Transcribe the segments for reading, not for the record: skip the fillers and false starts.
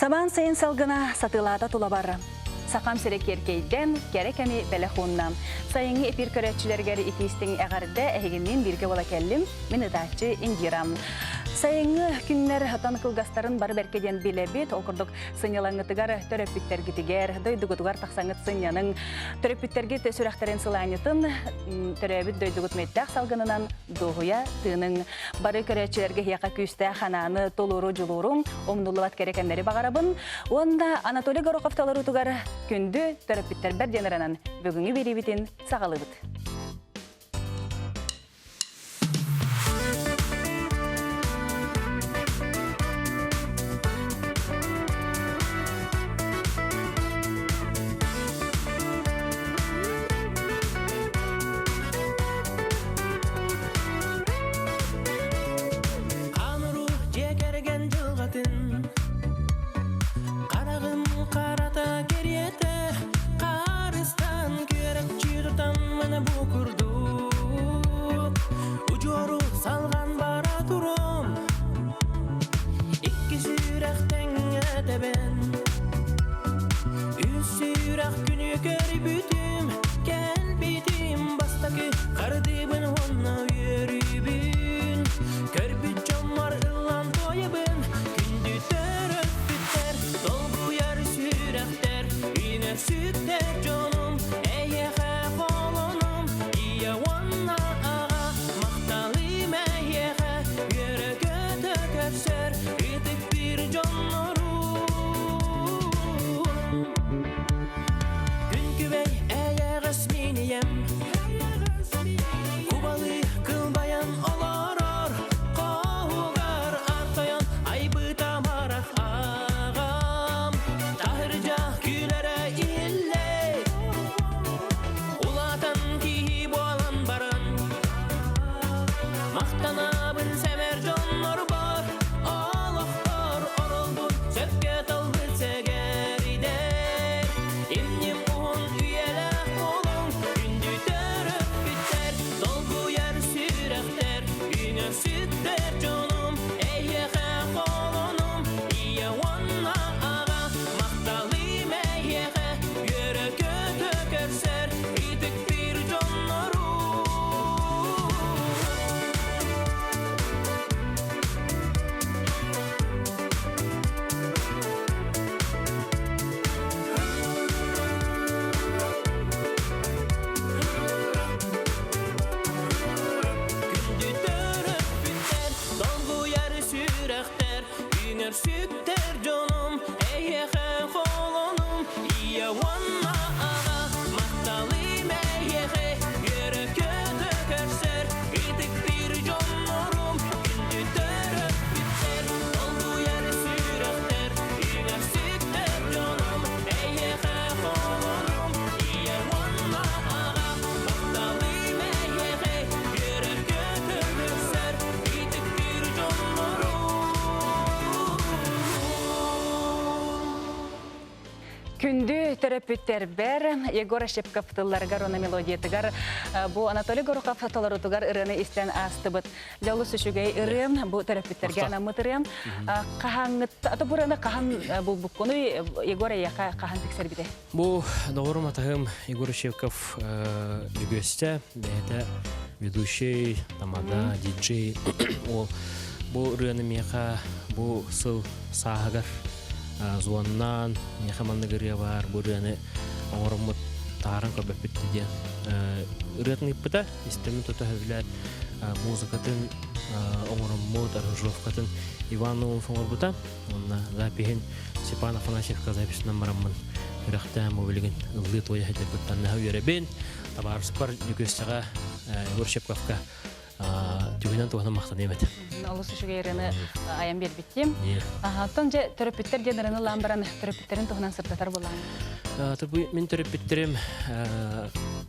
Самаан сайын салгына сатыылаата тулабар. Сахам сирэ киэркэйдэн, кэрэ кэми бэлэх уунна. Сайыҥҥы эпир көрөөччүлэригэр итиистиҥ эҕэрдэ эһигинниин бииргэ буола кэллим. Мин ытааччы Индира. Сайыҥҥы күннэр отон кылгастарын бары бэркэ диэн билэбит. Ол курдук сынньалаҥҥытыгар төрөппүттэргитигэр, дойдугутугар тахсаҥҥыт сынньаныҥ. Төрөппүттэргит сүрэхтэрин сылаанньытын, төрөөбүт дойдугут мүөттээх салгынынан дуоһуйа тыыныҥ. Бары көрөөччүлэргэ эһиэхэ күүстээх ханааны толору дьулуурум, умнуллубат кэрэ кэмнэри баҕарабын. Уонна Анатолий Горохов толоруутугар күндү төрөппүттэрбэр диэн ыранан бүгүҥҥү биэриибитин саҕалыыбыт. Хаан-уруу дьиэ кэргэн дьылҕатын Хараҕым харата кэриэтэ Хаарыстан күөрэччи тутан маны бу курдук Удьуору салҕан бара турум Икки сүрэх тэҥҥэ тэбэн Үс сүрэх күнү көрбүтүм Кэлбитим бастакы хардыыбын уонна үөрүүбүн Көрбүт дьоммор ыллаан туойабын Күндү төрөппүттэр, долгуйар сүрэхтэр Үүнэр сүктэр дьонум, эйиэхэ холонум Ийэ уонна аҕа, махталым эйиэхэ Үөрэ-көтө көрсөр ытык биир дьоннорум Күн күбэй эйэҕэс мин ийэм Кубалыы кылбайан олорор Хоһугар артайан айбыта марах аҕам Таһырдьа күлэрэ иһиллэй Улаатан киһи буолан баран Махтанабын сэмэр дьоннорбор Олохтор оролбут сөпкө талбыт сэгэридэр Имним уһун үйэлээх буолуҥ Күндү төрөппүттэр Долгуйар сүрэхтэр Үҥэр сүттэр дьонум Эйиэхэ холонум Ийэ уонна аҕа Махталым эйиэхэ Үөрэ-көтө көрсөр Ытыктыыр дьоннорум. Күндү төрөппүттэр, долгуйар сүрэхтэр, үҥэр сүктэр дьонум, эйиэхэ холонум, ийэ уонна аҕа, махталым эйиэхэ, үөрэ-көтө көрсөр, ытыктыыр дьоннорум, күндү төрөппүттэр, долгуйар сүрэхтэр, үҥэр сүктэр дьонум, эйиэхэ холонум, ийэ уонна аҕа, махталым эйиэхэ, үөрэ-көтө көрсөр, ытыктыыр дьоннорум. Күндү төрөппүттэрбэр Егор Ощепков тылларыгар уонна мелодиятыгар бу Анатолий Горохов толорутугар ырыаны истэн аастыбыт. Дьолус үчүгэй ырыам, бу төрөппүттэргэ анаммыт ырыам. Хаһааҥҥыт, ато бу ырыаны хаһан булбуккунуй, Егор эйиэхэ хаһан тиксэрбитэй? Бу доҕорум атаһым Егор Ощепков Дьөгүөстэ, бэйэтэ ведущий, тамада, диджей. Ол бу ырыаны миэхэ бу сыл сааһыгар звоннаан миэхэ маннык ырыа баар, бу ырыаны оҥороммут таһааран көрбөппүт диэн ырыатын ыыппыта. Истэммин тута сөбүлээт музыкатын оҥороммут, аранжировкатын Иван Наумов оҥорбута. Уонна запиһин Степан Афанасьевка записынан бараммын үрэхтээн бу билигин ыллыы туойа сылдьарбыттан наһаа үөрэбин. Табаарыспар Дьөгүөссэҕэ Егор Щепковка түгүнэн туһунан махтаныам этэ. Олус үчүгэй ырыаны айан биэрбиттим. Оттон дьэ төрөппүттэр диэн ырыаны ылаан баран төрөппүттэрин туһунан сырдатар буолаан. Мин төрөппүттэрим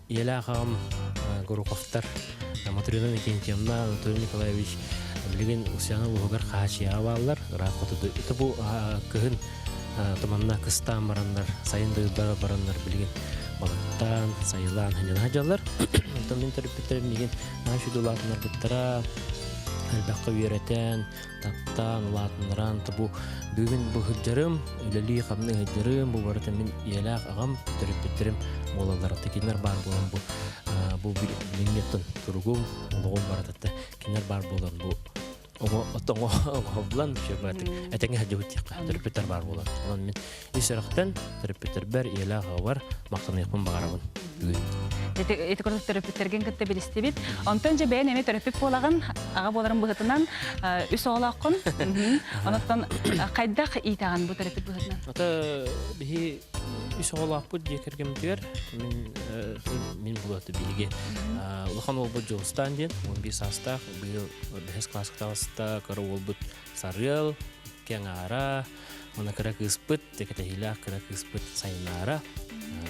ийэлээх аҕам Гороховтар Матрена Иннокентьевна, Анатолий Николаевич билигин Усяна улууһугар Хаачыйаҕа бааллар. Ыраах хоту ити бу кыһын туманна кыстаан бараннар, сайын дойдулара бараннар билигин балыктаан, сайылаан сынньана сылдьаллар. Онтон мин төрөппүттэрим миигин наһаа үчүгэй улаатыннарбыттара. Элбэххэ үөрэтэн, таптаан, улаатыннаран, бу бүгүн бу сылдьарым, үлэлии-хамныы сылдьарым, бу барыта мин ийэлээх аҕам, төрөппүттэрим буолаллар. Кинилэр баар буолан бу бу билиҥҥиттэн туругум, олоҕум барыта кинилэр баар буолан бу оҥо оҥоһуллан этэҥҥэ сылдьыбыт диэххэ төрөппүттэр баар буолан. Онон мин Ис сүрэхтэн төрөппүттэрбэр ийэлээх аҕабар махтаныахпын баҕарабын бүгүн. Ити, ити курдук төрөппүттэргин кытта билистибит. Онтон дьэ бэйэн эмиэ төрөппүт буолаҕын, аҕа буоларын быһыытынан үс оҕолооххун. Онуттан хайдах иитэҕин бу төрөппүт быһыытынан? Ата биһи үс оҕолоохпут дьиэ кэргэммитигэр мин мин булаты биһиги улахан уолбут Дьулустаан диэн 11 саастаах быйыл бэһис кылааска таҕыста кыра уолбут Сарыал икки аҥаара Уонна кыра кыыспыт, кэтэһиилээх кыра кыыспыт Сайнаара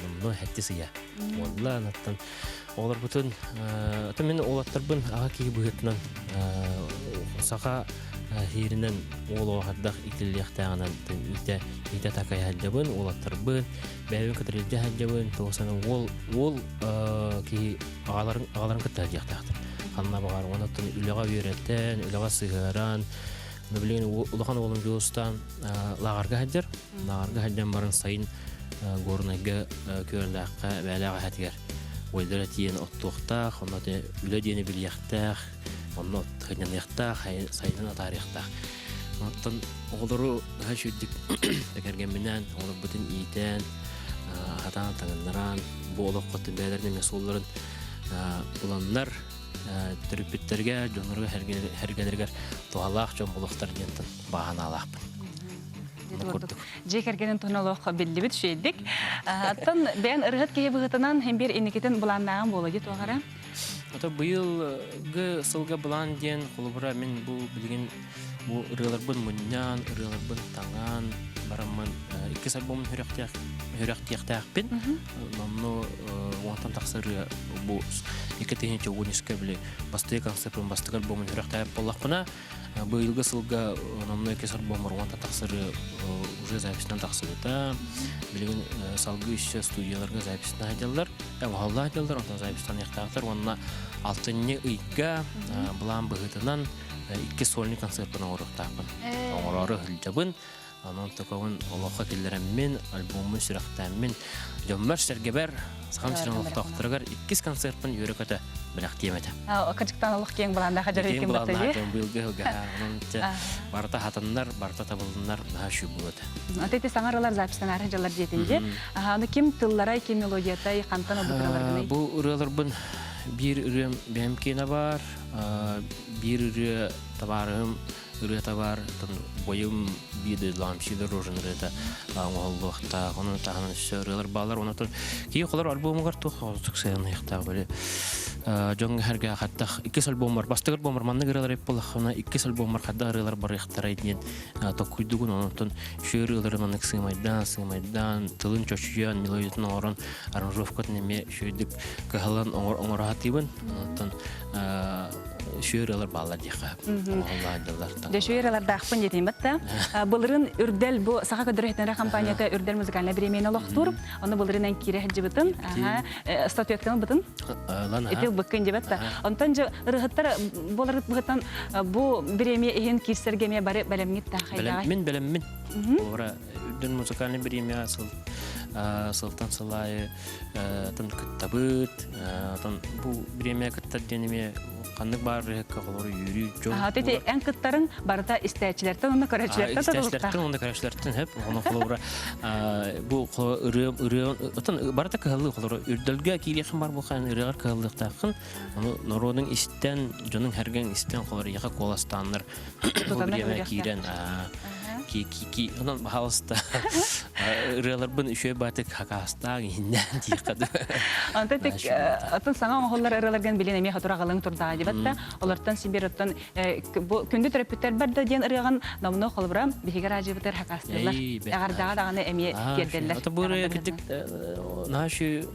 номнуо сэттис ыйа буолла. Онтон оҕолорбутун, атын мин уолаттарбын аҕа киһи быһыытынан саха иһииринэн уол оҕо хайдах иитиллиэхтээҕинэн иитэ иитэ такайа сылдьабын, уолаттарбын бэйэбин кытары илдьэ сылдьабын. Тоҕо уол уол киһи аҕаларын аҕаларын кытта сылдьыахтаахтар. Ханна баҕар уонна үлэҕэ үөрэтэн, үлэҕэ сыһыаран, Билигин улахан уолум Дьулустаан лааҕырга сылдьар. Лааҕырга сылдьан баран сайын Горнайга Күөллээххэ бээлээх эһэтигэр уойдара тиийэн оттуохтаах, онно үлэ диэни билиэхтээх, онно сынньаныахтаах, сайынын атаарыахтаах. Оттон оҕолору наһаа үчүгдүк кэргэмминээн оҕолорбутун иитэн, аһатаан, таҥыннаран, бу олоххо бэйэлэрин эмиэ суолларын буланнар, төрөппүттэргэ, дьоннорго сэргэлэригэр туһалаах дьон буолуохтар диэнтэн бааһынаалаахпын. Курдук. Дьиэ кэргэнин туһунан олох биллибит үчүгэйдик. Оттон бэйэн ырыһыт киһи быһыытынан һин биир инникитин былааннааҕын буолуо дии туох эрэ? Ото быйылгы сылга былаан диэн холобура мин бу билигин бу ырыаларбын мунньан, ырыаларбын таҥан бараммын иккис альбомун сүрэхтиэхтээхпин. Онно уонтан тахса ырыа бу 2013 били бастакы концертпын бастакы альбомун сүрэхтээбит буоллахпына быйылгы сылга номнуо иккис альбоммар уонтан тахса ырыа уже записынан тахсыбыта. Билигин салгыы еще студияларга записынан сылдьаллар, оҥоһулла сылдьаллар, онтон запистаныахтаахтар уонна алтынньы ыйга былаан быһыытынан икки сольный концертпын оҥоруохтаахпын. Оҥороору сылдьабын. Онон токобун олоххо киллэрэммин, альбоммун сүрэхтээммин, дьоммор-сэргэбэр, Сахам сирин олохтоохторугар иккис концертпын үөрэ-көтө бэлэхтиэм этэ. Кырдьыктан олох киэҥ былааннаах дьарык Киэҥ былааннаах дьон быйылгы ыһылга онон барыта хатаннар, барыта табылыннар наһаа үчүгэй буолуо этэ. Аты ити саҥа ырыалар записьтанаары дьаллар диэтин дии. Аны ким тылларай, ким мелодиятай, хантан ылбыт ырыаларгыный? Бу ырыаларбын биир ырыам бэйэм киэнэ баар, биир ырыа табаарыһым ырыата баар, бойум биир дойдулаҕым Сидор Рожин ырыата оҥоһуллуохтаах, онон таһынан өссө ырыалар бааллар. Онон киһи холор альбомугар туох оҕотук сыаныахтаах били дьоҥҥо сэргэ хаттах иккис альбоммар бастакы альбоммар маннык ырыалар эп буоллаххына иккис альбоммар хайдах ырыалар барыахтарай диэн токкуйдугун онтон үчүгэй ырыалары маннык сыымайдаан сыымайдаан тылын чочуйан мелодиятын оҥорон аранжировкатын эмиэ үчүгэйдик кыһаллан оҥоро сатыыбын онтон үчүгэй ырыалар бааллар диэххэ оҥоһуллаадылар Дьэ үчүгэй ырыалардаахпын диэтим батта. Былырын Үрдэл бу Саха көдөрө иһитиннэрэр компанията Үрдэл музыкальнай бириэмийэни олохтуур. Ону былырын эн киирэ сылдьыбытын, статуэтканы ылбытын. Ити ылбыккын диэбэт да. Онтон дьэ ырыһыттар буоларгыт быһыттан бу бириэмийэ иһин киирсэргэ эмиэ бары бэлэмҥит да хайдаҕай? Мин бэлэммин. Ора Үрдэл музыкальнай бириэмийэ сыл сылтан сыл аайы тын кыттабыт. Отон бу бириэмийэ кыттар диэн эмиэ ханнык баар ырыһыкка холору үөрүү дьол. Аха, ити эн кыттарыҥ барыта истээччилэртэн уонна көрөөччүлэртэн Истээччилэртэн уонна көрөөччүлэртэн хөп. Ону холобура бу ырыа ырыа отон барыта кыһаллыы холору үрдэлгэ киириэхин бар буолхан ырыаҕар кыһаллыахтааххын. Ону норуодуҥ истэн, дьонуҥ сэргэҥ истэн холор ийэхэ куоластааннар бу бириэмэ киирэн ки ки онон баһаалыста ырыаларбын үчүгэй баатык хакаастаан иһиннээн диэххэ Онтон тик атын саҥа оҥоһуллар ырыаларгын билин эмиэ хотур аҕалыҥ турдаҕа дибэт да олортон сибир оттон бу күндү төрөппүттэрбэр да диэн ырыаҕын номнуо холобура биһиги раадьыбытыгар хакаастыыллар эҕэрдэҕэ даҕаны эмиэ тиэрдэллэр Ото бу ырыа кырдьык наһаа үчүгэй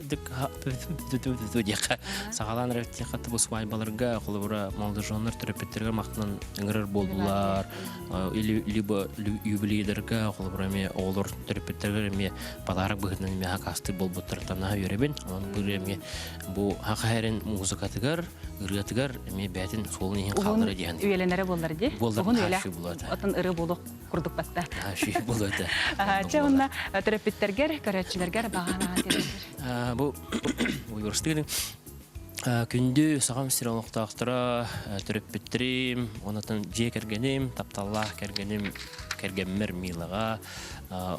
диэххэ саҕалаан эрэр диэххэ бу свадьбаларга холобура молодоженнар төрөппүттэригэр махтанан ыҥырар буоллулар или либо юбилейдарга, холобура эмиэ оҕолор төрөппүттэригэр эмиэ подарок быһыытынан эмиэ хакастыыр буолбуттарыттан наһаа үөрэбин. Онон бу ырыа эмиэ бу саха сирин музыкатыгар, ырыатыгар эмиэ бэйэтин суолун иһин хааллара диэн. Үйэлэнэрэ буоллар дии. Буоллар Уһун үйэлээх буолуо отон ырыа буолуох курдук батта. Наһаа буолуо этэ. Чэ уонна төрөппүттэргэр, көрөөччүлэргэр баҕа наһаа Бу уйгурстыгын Күндү Сахам сирин олохтоохторо, төрөппүттэрим, онтон дьиэ кэргэним, тапталлаах кэргэним, кэргэммэр Милаҕа,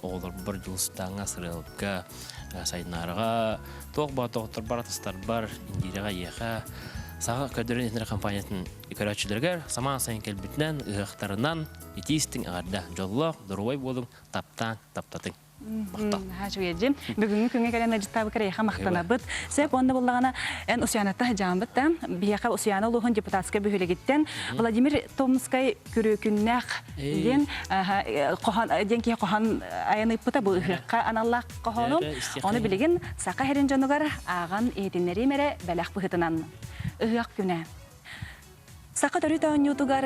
оҕолорбор Дьулустааҥҥа, Сырыалга, Сайынаараҕа, туох баар доҕотторбор, атастарбар, Индираҕа, эйиэхэ, Саха көрдөрөн иһинэр компаниятын көрөөччүлэригэр самаан сайын кэлбитинэн, ыһыахтарынан итии-истиҥ эҕэрдэ, дьоллоох, доруобай буолуҥ, таптааҥ, таптатыҥ. Махтал. Үчүгэйдим. Бүгүҥҥү күҥҥэ кэлэн ыалдьыттаабыккар эйиэхэ махтанабыт. Сөп уонна буллаҕына эн Усуйаанатта сыдьааммыт да, биһиэхэ Усуйаана улууһун депутатскай бөһүөлэгиттэн Владимир Томскай Күрүөкүннээх диэн хоһоон диэн киһи хоһоон айан ыыппыта бу ыһыахха аналлаах хоһоонум. Ону билигин саха сирин дьонугар ааҕан иһитиннэриим эрэ бэлэх быһыытынан. Ыһыах күнэ. Саха төрүт оонньуутугар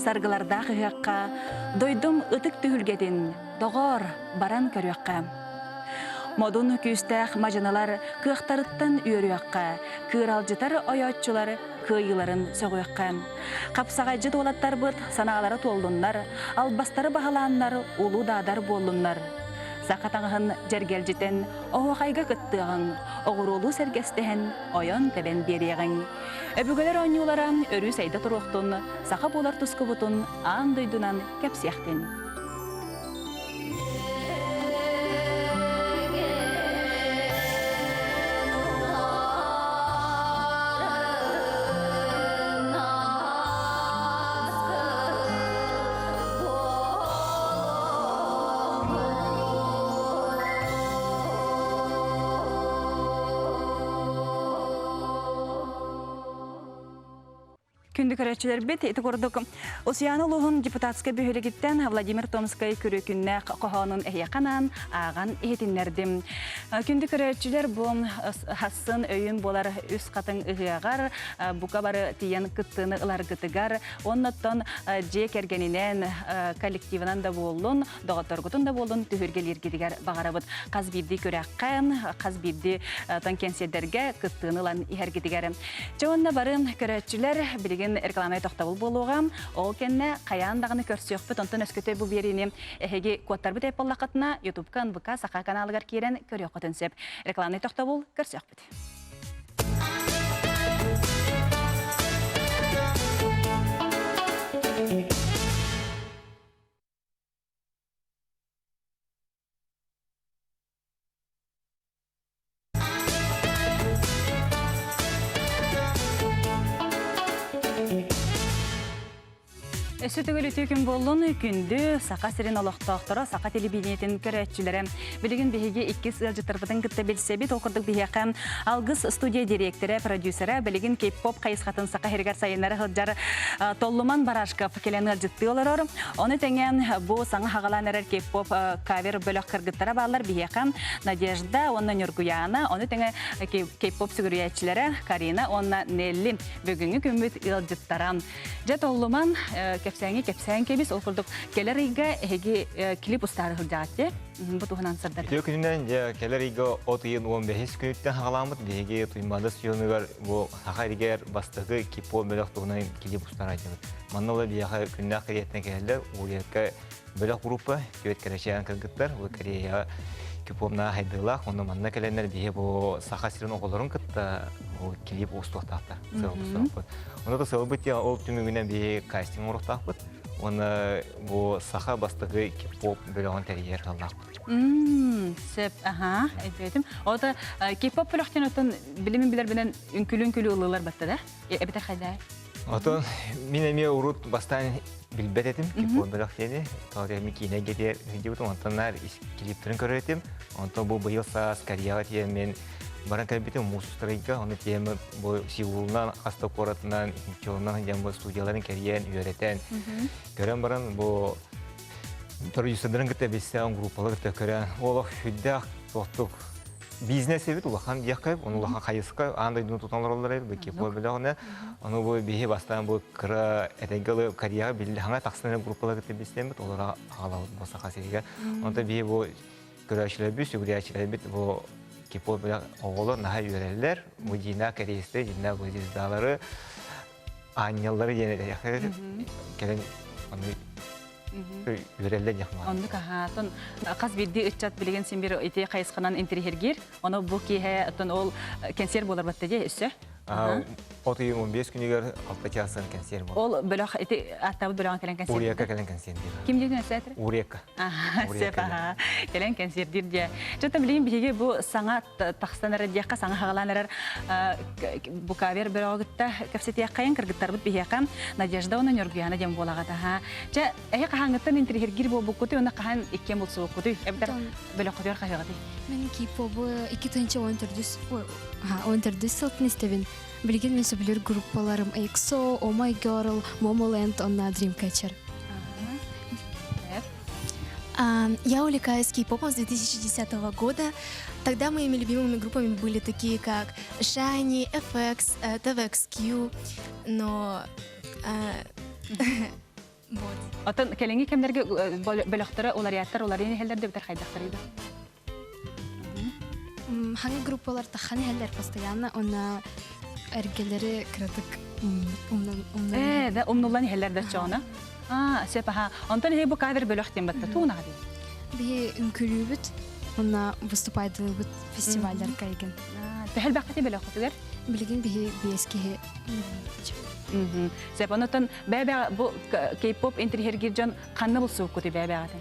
саргылардаах ыһыахха дойдум ытык түһүлгэтин доҕоор баран көрүөххэ. Модун күүстээх мадьыналар кыахтарыттан үөрүөххэ, кыыралдьытар ойооччулар кыайыыларын сөҕүөххэ. Хапсаҕайдьыт уолаттарбыт санаалара туоллуннар, албастары баһылааннар улуу даадар буоллуннар. Саха таҥаһын дьэргэлдьитэн оһуохайга кыттыаҕыҥ, оҕуруолуу сэргэстэһэн ойон-тэбэн биэриэҕиҥ. Өбүгэлэр оонньуулара өрүү сайда туруохтун, саха буолар тускубутун аан дойдунан кэпсиэхтин. Күндү көрөөччүлэрбит, ити курдук Усуйаана улууһун депутатскай бөһүөлэгиттэн Владимир Томскай күрүөкүннээх хоһоонун эһиэхэ анаан ааҕан иһитиннэрдим. Күндү көрөөччүлэр, бу хассын өйүн буолар үс хатыҥ ыһыаҕар бука бары тиийэн кыттыыны ыларгытыгар, оннуттан дьиэ кэргэнинэн, коллективынан да буоллун, доҕотторгутун да буоллун түһүргэлииргитигэр баҕарабыт. Хас биирдии күрэххэ, хас биирдии тон кэнсиэрдэргэ кыттыыны ылан иһэргитигэр. Чэ уонна бары көрөөччүлэр билигин рекламнай тохтобул буолуоҕа. Ол кэннэ хайаан даҕаны көрсүөхпүт. Онтон өскөтө бу биэриини эһиги куоттарбыт эп буоллаххытына, Ютубка НВК Саха каналыгар киирэн көрүөххүтүн сөп. Рекламнай тохтобул көрсүөхпүт. Өссө төгүл үтүө күн буоллун, күндү Саха сирин олохтоохторо, саха телевидениетин көрөөччүлэрэ. Билигин биһиги иккис ыалдьыттарбытын кытта билсэбит. Ол курдук биһиэхэ Алгыс студия дириэктэрэ, продюсера, билигин кей-поп хайысхатын саха сиригэр сайыннара сылдьар Толлуман Барашков кэлэн ыалдьыттыы олорор. Ону тэҥэ бу саҥа хаҕалаан эрэр кей-поп кавер бөлөх кыргыттара бааллар биһиэхэ Надежда уонна Ньургуяна, ону тэҥэ кей-поп сүгүрүйээччилэрэ Карина уонна Нелли бүгүҥҥү күммүт ыалдьыттара. Дьэ Толлуман кэпсээҥи кэпсээн кэбис, ол курдук кэлэр ыйга эһиги клип устаары сылдьаҕыт Бу туһунан сырдатар. Үтүө күнүнэн дьэ кэлэр ыйга от ыйын 15 күнүттэн хаҕаламмыт биһиги Туймаада стадионугар бу саха иригэр бастакы кипо бөлөх туһунан клип устар айтыбыт. Манна ола биһиэхэ күннээх Кореяттан кэлэллэр, Уриякка бөлөх группа, түөрт кэрэчээн кыргыттар, бу Кореяҕа кипомна хайдыылаах, онно манна кэлэннэр биһи бу Саха сирин оҕолорун кытта бу клип устуохтаахтар, сыал устуохпут. Онно да сыалбыт ол түмүгүнэн биһи кастинг оҥоруохтаахпыт. Уонна бу саха бастакы кей-поп бөлөҕүн тэрийэр сыаллаахпыт. Сөп, аха, өйдөөтүм. Ото кей-поп бөлөхтөн оттон билимин билэрбинэн үҥкүлүү-үҥкүлүү ыллыылар батта да? Эбэтэр хайдаа? Отон мин эмиэ урут бастаан билбэт этим кей-поп бөлөх диэни. Тоҕо мин киинэ эйгэтигэр сылдьыбытым, онтон наар клиптэрин көрөр этим. Онтон бу быйыл саас Кореяҕа тиийэн мин баран кэлбитим муус устарыйга. Ону тиийэн бу Сеулунан, хас да куоратынан, Инчеонунан диэн бу студияларын кэрийэн, үөрэтэн, көрөн баран бу продюсердарын кытта билсэн, группалары кытта көрөн, олох сүрдээх туохтук. бизнес эбит улахан диэххэ, ону улахан хайыска аан дойдуну тутан олороллор эбит, бу кипо бөлөҕүнэ. Ону бу биһи бастаан бу кыра этэҥҥэ Кореяҕа биллэ хаҥа тахсан эрэ группалар кытта билсэммит, олоро аҕалабыт бу Саха сиригэр. Онтон биһи бу көрөөччүлэрбит, сүгүрүйээччилэрбит бу кипо бөлөх оҕолор наһаа үөрэллэр. Бу Дина корейстэр, Дина бу звездалары аанньаллары диэн этиэххэ кэлэн ону үөрэллэр диэх Оннук аһаатын хас биирдии ыччат билигин син бир ити хайысханан интириһиргиир. Ону бу киэһэ оттон ол кэнсиэр буолар батта дии өссө. От ыйын 15 күнүгэр 6 чаастан кэнсиэр буолар. Ол бөлөх ити аттабыт бөлөҕүн кэлэн кэнсиэр. Урека кэлэн кэнсиэр диир. Ким диэтин өссө этэр? Урека. Сөп аха. Кэлэн кэнсиэрдиир диэ. Чөтө билигин биһиги бу саҥа тахсан эрэр диэххэ саҥа хаҕалаан эрэр букавер бөлөҕү кытта кэпсэтиэххэйин кыргыттарбыт биһиэхэ Надежда уонна Ньургуяна диэн буолаҕат аха. Чэ, эһи хаһааҥҥыттан интириһиргиир буолбуккутуй уонна хаһан иккиэн булсубуккутуй? Эбэтэр бөлөххүтүгэр хаһыаҕытый? Мин кей-попу 2014 14 сылтын истэбин. Билигин мин сөбүлүүр группаларым EXO, Oh My Girl, Momoland уонна Dreamcatcher. Я увлекаюсь кей-попом с 2010 года. Тогда моими любимыми группами были такие, как SHINee, FX, TVXQ, но вот. Оттон кэлиҥҥи кэмнэргэ бөлөхтөрө уларыйаттар уларыйан иһэллэр да битэр хайдахтарый да? Хаҥа группалар таххан иһэллэр постоянно, уонна эргэлэри кыратык умнан Ээ, да умнуллан иһэллэр да чоҕуна. Аа, сөп аха. Онтон эһи бу кавер бөлөх диэн батта туунаҕа дии. Биһи үҥкүүлүүбүт, уонна выступайдыыбыт фестивальдарга игин. Төһө элбэххити бөлөххүтүгэр? Билигин биһи биэс киһи. Сөп, онотон бэбэ бу кей-поп интриһэргир дьон ханна булсууккутуй бэбэҕитин?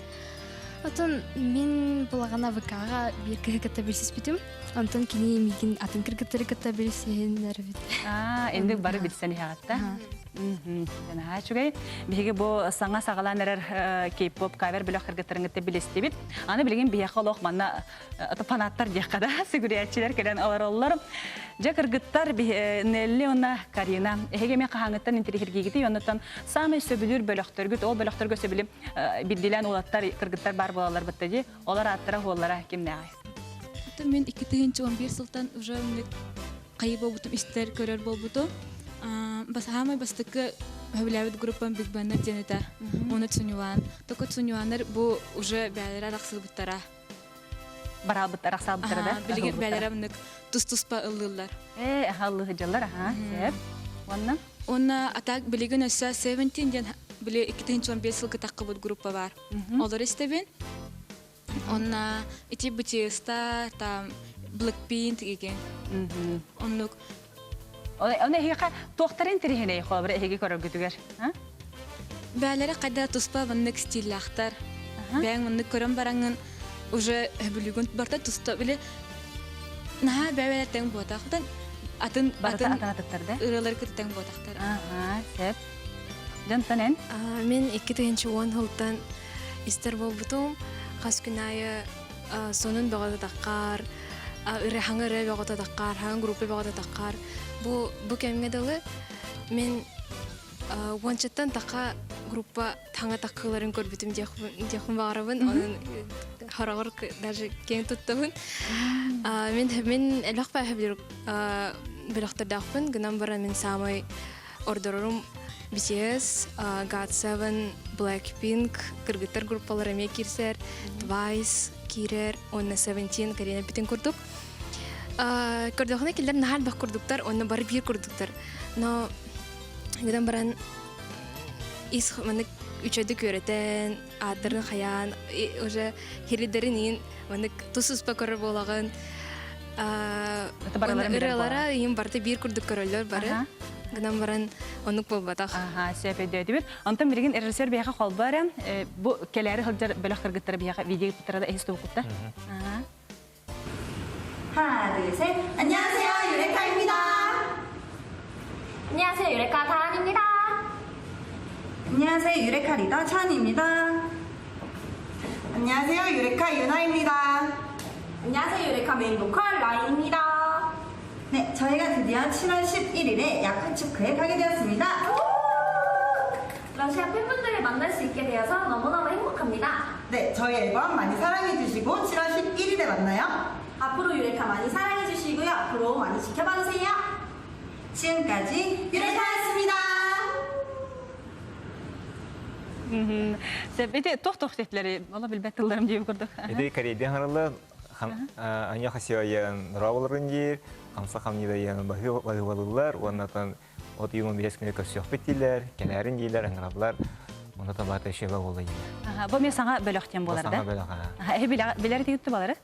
Отон мин булаҕана ВК-ҕа биир киһи кытта билсиспитим. Онтон кини миигин атын кыргыттары кытта билсиһиннэрбит. Аа, инник бары билсэн иһэҕитта. Наһаа үчүгэй. Биһиги бу саҥа саҕалаан эрэр кей-поп кавер бөлөх кыргыттарын кытта билистибит. Аны билигин биһиэхэ олох манна фанаттар диэххэ да сүгүрүйээччилэр кэлэн олороллор. Дьэ кыргыттар Нелли уонна Карина эһиги эмиэ хаһааҥҥыттан интириэһиргиигитий оннуттан саамай сөбүлүүр бөлөхтөргүт ол бөлөхтөргө сөбүлүм биирдиилээн уолаттар кыргыттар баар буолаллар бытта дии олор ааттара уоллара кимнээҕий? Ото мен 2011 сылтан уже хайы буолбутум истэр көрөр буолбутум. Саамай бастакы сөбүлээбит группам Big Bang диэн этэ. Оны Цунюан. Только Цунюаннар бу уже бээлэрэ арахсыбыттара. Бараабыттар, арахсаабыттара да? Билигин бээлэрэ мынык тус-туспа ыллыыллар. Ээ, аха ыллыһыдьаллар, аха, сөп. Уонна? Уонна атак билигин өссө Seventeen диэн били 2015 сылга таххыбыт группа бар. Олор истэбин. Онна ити BTS-та там Blackpink деген. Оннук. Оны эһиэхэ туохтарын интэриэһинэй холобура эһиги көрөргүтүгэр? Бээлэрэ хайда туспа маннык стиллаахтар. Бэйэҥ маннык көрөн бараҥҥын уже бүлүгүн барта туста били наһаа бэйэлэр тэҥ буотахтан атын атын атын атыттар да ырыалар кытта тэҥ буотахтар. Аха, сөп. Дьонтон эн? Мин 2010 сылтан истэр буолбутум. Хас күн аайы сонун бөҕөтө таххаар, ырыа ырыа бөҕөтө таххаар, хаҥа группа бөҕөтө таххаар. Бу бу кэмҥэ дылы мин уончаттан таха группа таҥа таккыларын көрбүтүм диэхпин баҕарабын. Онон хороҕор даже киэҥ туттабын. Мин мин элбэх бааһы бөлөхтөрдөөхпүн. Гынан баран мин саамай ордорорум BTS, GOT7, Blackpink, кыргыттар группалар эмиэ киирсэр, Twice киирэр, уонна Seventeen Карина бүтүн курдук. Көрдөхүнэ кинилэр наһаа элбэх курдуктар, уонна бары биир курдуктар. Но гынан баран ис маннык үчүгэйдик үөрэтэн, ааттарын хайаан, уже хиридэрин иин маннык тус-туспа көрөр буолаҕын. Ырыалара иин барыта биир курдук көрөллөр бары. Гынан баран оннук буолбатах. Аха, сөп өйдөөтүбүт. Онтон билигин режиссер биһиэхэ холбоо эрэ, бу кэлээри сылдьар бөлөх кыргыттара биһиэхэ видео ыыппыттара да эһис тубуккутта. 하나, 둘, 셋. 안녕하세요, 유레카입니다. 안녕하세요, 유레카 다한입니다. 안녕하세요, 유레카 리더 찬입니다. 안녕하세요, 유레카 유나입니다. 안녕하세요, 유레카 메인 보컬 라인입니다. 네, 저희가 드디어 7월 11일에 야쿠츠크에 가게 되었습니다. 러시아 팬분들을 만날 수 있게 되어서 너무너무 행복합니다. 네, 저희 앨범 많이 사랑해주시고 7월 11일에 만나요. 앞으로 유레카 많이 사랑해 주시고요. 앞으로 많이 지켜봐 주세요. 지금까지 유레카였습니다. Сөп, ити туох-туох титлери, ола билбэт тылларым диэбит курдук. Ити Кореядан харалла Аня хасиайан раваларын диир, хамса хамнидайан баһыыбалылар, уоннатан от июнун биэс күнү көрсүөхпүт диилэр, кэлээрин диилэр, ыҥыраллар. Онно баата шеба буола диилэр. Бу мен саҥа бөлөх диэн буолар да? Саҥа бөлөх, аха. Эһи билэр тигитти балары?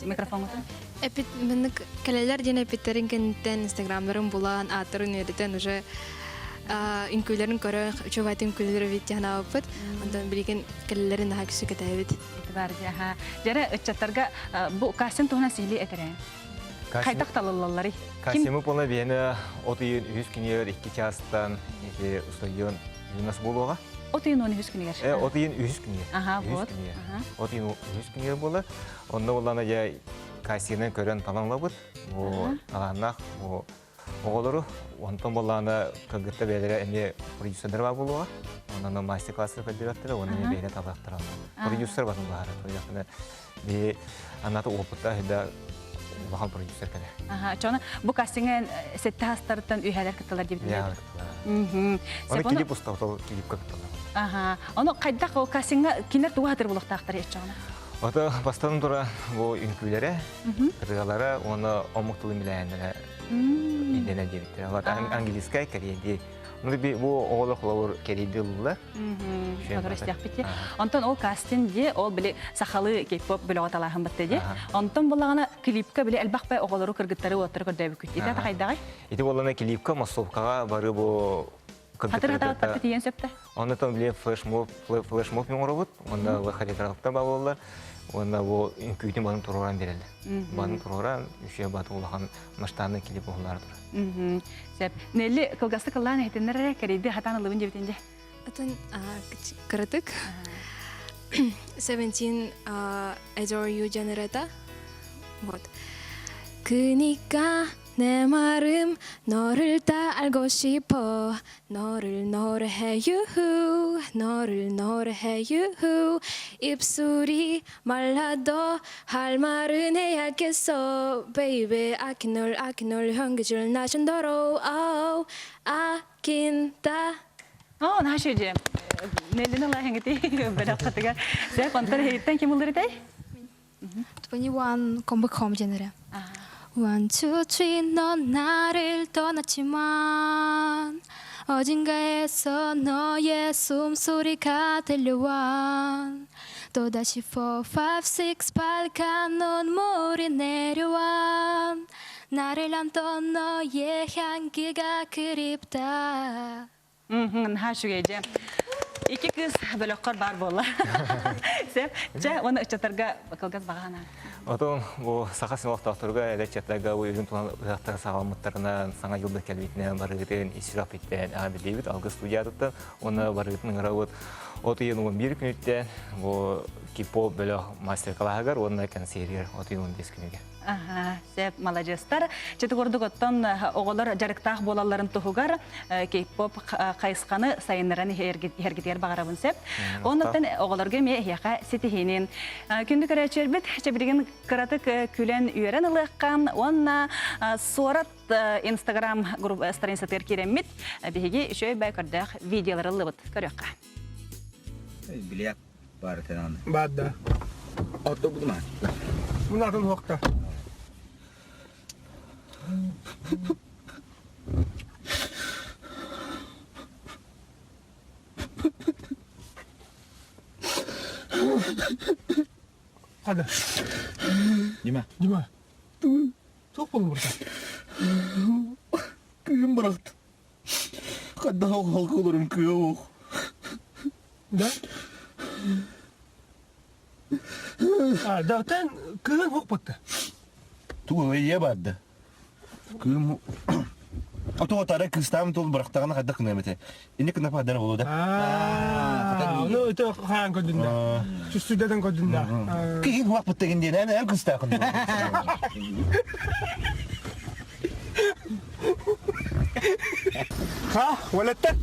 Микрофоҥҥутун. Эпит маннык кэлэлэр диэн эпиттерин кэнниттэн инстаграмнарын булан, ааттарын үөрэтэн уже үҥкүүлэрин көрөн, үчүгэй үҥкүүлэр эбит диэн аабыппыт. Онтон билигин кэлэлэрин наһаа күсү кэтэһэбит. Ити бар дии, Дьэрэ ыччаттарга бу кастинг туһунан сиһилии этэрэ. Хайдах талыллалларый? Кастингы полна биһиэнэ от ыйын үһүс күнүгэр икки чаастан ити устудьуон юнас буолуоҕа. От ыйын 13 күнүгэр. Э, от ыйын үһүс күнүгэр. Аха, вот. От ыйын үһүс күнүгэр буолар. Онно буоллаҕына дьэ кастингынан көрөн талан ылабыт. Бу талааннаах бу оҕолору онтон буоллаҕына кыргыттар бэйэлэрэ эмиэ продюсердара баар буолуоҕа. Онон мастер-класстары көрдөрүөхтэрэ уонна эмиэ бэйэлэрэ талыахтара. Продюсер батын баһара. Тоҕо биһи аната опыттаах да улахан продюсер кэлэр. Аха, чону бу кастиҥҥа сэттэ хастарыттан үһэлэр кытталар диэбитин. Оны клип устабыт, клипка кытталар. Аха, ону хайдах ол кастиҥҥа кинилэр тугу хатыр булуохтаахтар еччоҕуна? Ото бастан тура бу үҥкүүлэрэ, ырыалара уонна омук тылын билээннэрэ идэнэ диэбиттэр. Алар английскай кэриэди. Ну би бу оҕолор холобур кэриэди ыллылар. Истиэхпит Онтон ол кастинг дии, ол били сахалыы кей-поп бөлөҕө талааһын батта дии. Онтон буллаҕына клипка били элбэх бай оҕолору кыргыттары уоттары көрдөөбүккүт. Ити ата хайдаҕай? Ити буоллана клипка массовкаҕа бары бу Хатыр хатааттарга тиийэн сөптө. Оннотон били флешмоб флешмоб оҥоробут. Уонна хореографтар бааллар. Уонна бу үҥкүүтүн барын туруоран береллер. Барын туруоран үчүгэй баты улахан масштабный клип уһуллаары турар. Сөп. Нелли кылгастык ыллаан иһитиннэр эрэ кэрийди хатаан ыллыбын диэбитин дьэ. Атын кыратык 17 Adore You жанрата. Вот. 그니까 내 마음 너를 다 알고 싶어 너를 노래해 유후 너를 노래해 유후 입술이 말라도 할 말은 해야겠어 baby 아낀 널 아낀 널 향기줄 나신도로 oh, 아낀다 Оо, наһаа үчүгэй. Неллин ылааһыҥыти бөлөххөтүгэр. Сөп, онтон эһигиттэн ким ыллырытай? 21 Come Back Home диэн эрэ. One, two, three, 넌 나를 떠났지만 어딘가에서 너의 숨소리가 들려와 또다시 4, 5, 6 빨간 눈물이 내려와 나를 안던 너의 향기가 그립다 Наһаа үчүгэй дьэ. Икки кыыс бөлөххөр баар буолла. Сөп. Чэ, уонна ыччаттарга кылгас баҕаһана. Отон бу саха символтоохторуга эдэр ыччаттарга бу үрүҥ тунал ыһыахтара саҕаламмыттарынан саҥа дьылда кэлбитинэн барыгытын ис сүрэхпиттэн билиибит алгыс студиятыттан уонна барыгытын ыҥырабыт от ыйын 11 күнүттэн бу кипо бөлөх мастер-класыгар уонна кэнсиэригэр от ыйын 15 күнүгэр. Аха, сөп, маладьыастар. Чэ, курдук оттон оҕолор дьарыктаах буолалларын туһугар кей-поп хайысханы сайыннаран иһэргитигэр баҕарабын сөп. Оннуттан оҕолорго эмиэ эһиэхэ ситиһиинин. Күндү көрөөччүлэрбит, чэбиригин кыратык күлэн үөрэн ылыаххан уонна суорат Инстаграм страницатыгар киирэммит биһиги үчүгэй бай көрдөөх видеолары ыллыбыт. Көрүөххэ. Билиэк Баартынан. Баадда. Отто будума. Мунатын хуакта. Хада. Дима. Дима. Туох болбурта? Кыым бырахты. Хайдах халкыларым кыа Да? А, да, тэн кыһын хокпатта. Тугу ийэ барды. Кыым Ото тара кыстаам тул бырахтаҕына хайдах гыныам этэ. Инни кына падар болу да. Аа, ну это хаан көдүндэ. Сүстүдэтен көдүндэ. Киһин хуак быттагын диэн эн эн кыстаахын. Ха, уолаттар.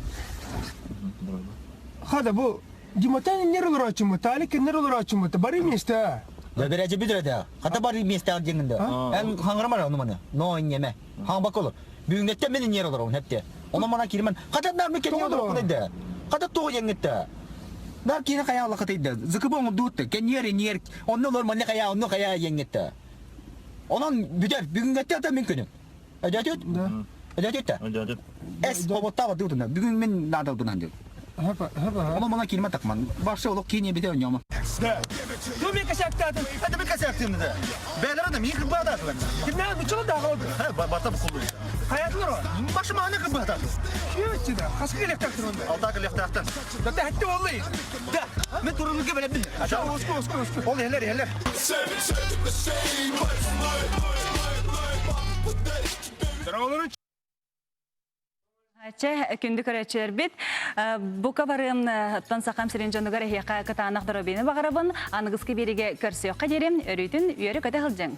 Хада бу Диматан нер олорооччуммут, Талик нер олорооччуммут, бары вместе. Бэбэрээчи бүтүрэтэ. Хата бар миэстэҕэр диэҥҥин да. Эн хаҥырама ону маны. Но инньэмэ. Хаҥбакка олор. Бүгүҥҥэттэн мин инньэр олоробун хэпте. Онон мана киирмэн. Хата нар мен кэнниэ олороппун эйдэ. Хата тоҕо диэҥҥиттэ. Нар киинэ хайа аллахатыйда. Зыкыбы оҥордуутта. Кэнниэр инниэр. Онно олор манна хайа онно хайа диэҥҥиттэ. Онон бүтэр. Бүгүҥҥэттэн ата мин күнүм. Өдөөтүт? Өдөөтүт да? Өдөөтүт. Эс оботтаабат дутуна. Бүгүн мин наадалбынан дил. Ону мана киирмэ такман. Башы олох киине бите ойньомо. Ту мен косяктаатын. Это мен косяктым да. Бәлері да мен кырбаататылар. Кимнән бучулу да қалды. Бата букулу. Хаятылар о. Башы маны кырбаататы. Күйөтчү да. Хаска келектактыр онда. Алта келектактыр. Да хәтте оллай. Да. Мен турунуке билебин. Оску оску оску. Ол елер елер. Чэ, күндү көрөөччүлэрбит, бука барыам тон сахам сирин дьонугар эһиэхэ кытаанах доробины баҕарабын, аныгыскы биэригэ көрсүөххэ диэрим, өрүүтүн үөрэ көтө сылдьыҥ.